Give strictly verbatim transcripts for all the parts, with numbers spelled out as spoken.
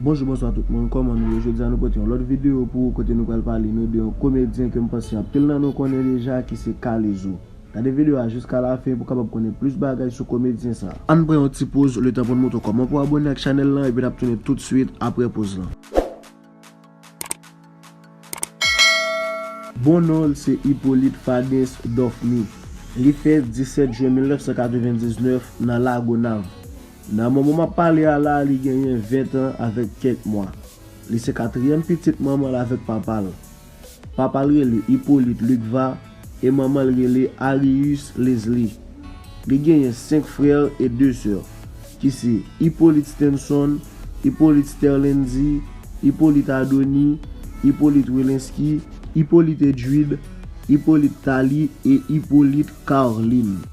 Bonjou, bonswa tout moun, kòman nou ye? Jodi a nou pote yon lòt videyo pou ou kote nou pral pale nou de yon komedyen ke m panse anpil nan nou konnen deja ki se K-Lezo. Gade videyo a jiska lafen pou w kapab konnen plis bagay sou komedyen sa. Ann pran yon ti poz, letan pou n montre w kòman pou w abòne ak chanèl lan epi n ap tounen toutswit apre poz lan. Bon non l se Hyppolite Fadens Dofmy. Li fèt disèt jen mil nèf san katrevendiznèf nan Lagonav. Nan moman m ap pale a la, li genyen ven tan avèk kèk mwa. Li se katriyèm pitit manman l avèk papa l. Papa l rele Hyppolite Lucva e manman l rele Arius Leslie. Li genyen senk frè e de sè, ki se Hyppolite Stenson, Hyppolite Sterlendy, Hyppolite Adony, Hyppolite Welensky, Hyppolite Edwid, Hyppolite Thalie e Hyppolite Carline.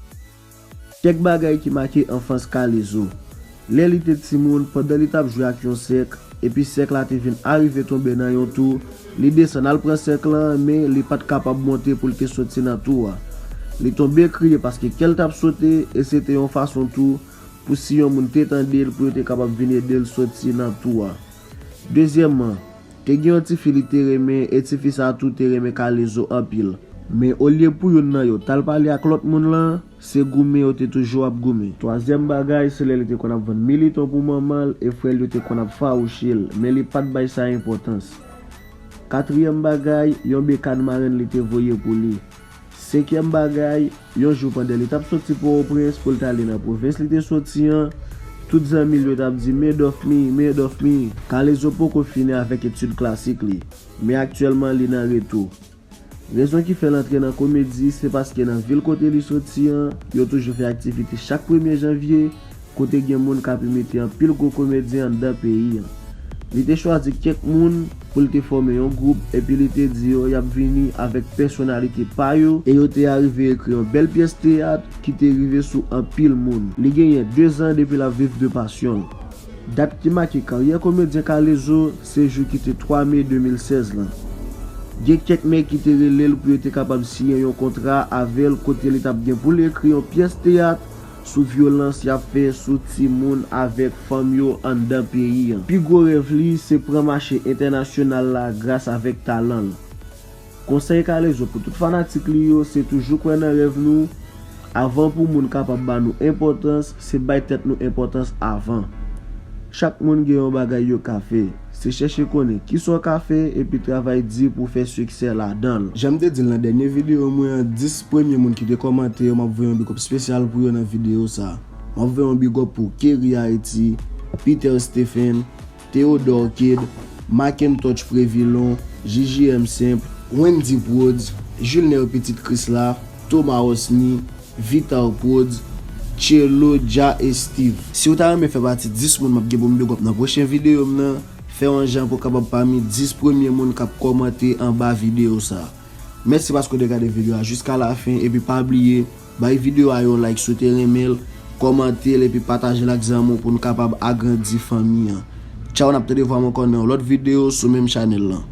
Kèk bagay ki make anfans K-Lezo. Lè li te timoun, pandan li t ap jwe ak yon sèk, epi sèk la te vin arive tonbe nan yon tou, li desann al pran sèk lan, men li pa t kapab monte pou l te soti nan tou a. Li tonbe kriye paske kè l t ap sote, e se te yon fason tou pou si yon moun te tande l, pou yo te kapab vin ede l soti nan tou a. Dezyèmman, te gen yon tifi li te renmen, e tifi sa tou te renmen K-Lezo anpil. Men olye pou youn nan yo t al pale ak lòt moun lan, se goumen yo te toujou ap goumen. Twazyèm bagay, se lè li te konn ap vann militon pou manman l, e frè l yo te konn ap fawouche l, men li pa t bay sa enpòtans. Katriyèm bagay, yon bekàn marenn li te voye pou li. Senkyèm bagay, yon jou pandan li t ap soti Pòtoprens pou l t ale nan pwovens li te soti an, tout zanmi l yo t ap di, "Men Dofmy, men Dofmy." K-Lezo poko fini avèk etid klasik li, men aktyèlman li nan retou. Rezon ki fè l antre nan komedi, se paske nan vil kote li soti an, yo toujou fè aktivite chak premye janvye, kote gen moun k ap imite anpil gwo komedyen anndan peyi an. Li te chwazi kèk moun pou l te fòme yon gwoup, epi li te di yo y ap vini avèk pèsonalite pa yo, e yo te arive ekri yon bèl pyès teyat ki te rive sou anpil moun. Li genyen de zan depi l ap viv de pasyon l. Dat ki make karyè komedyen K-Lezo se jou ki te twa me de mil sèz lan. Gen kèk nèg ki te rele l pou yo te kapab siyen yon kontra avè l kote li t ap gen pou l ekri yon pyès teyat sou vyolans y ap fè sou timoun avèk fanm yo anndan peyi an. Pi gwo rèv li se pran mache entènasyonal la gras avèk talan l. Konsèy K-Lezo pou tout fanatik li yo, se toujou kwè nan rèv nou. Avan pou moun kapab ba nou enpòtans, se bay tèt nou enpòtans avan. Chak moun gen yon bagay yo ka fè. Se chèche konnen kisa w ka fè epi travay di pou w fè siksè ladan l. Jan m te di l nan dènye videyo mwen an, dis premye moun ki te kòmante yo, m ap voye yon big up espesyal pou yo nan videyo sa. M ap voye yon big up pou Kerry Haiti, Peter Stephen, Theodore Kid, Macintosh Previlon, J J M Simple, Wendy Prodz, Julner Petit Krisla, Thomas Osny, Vitar Prodz, Tchelo, Dja e Steve. Si w ta renmen fè pati dis moun m ap gen pou m big up nan pwochen videyo m nan, fè yon jan pou w kapab pami dis premye moun k ap kòmante anba videyo sa. Mèsi paske w te gade videyo a jiska lafen, epi pa bliye, bay videyo a yon like si w te renmen l, kòmante l epi pataje l ak zanmi w pou n kapab agrandi fanmi an. Tchaw, n ap tande vwa m ankò nan yon lòt videyo sou menm chanèl lan.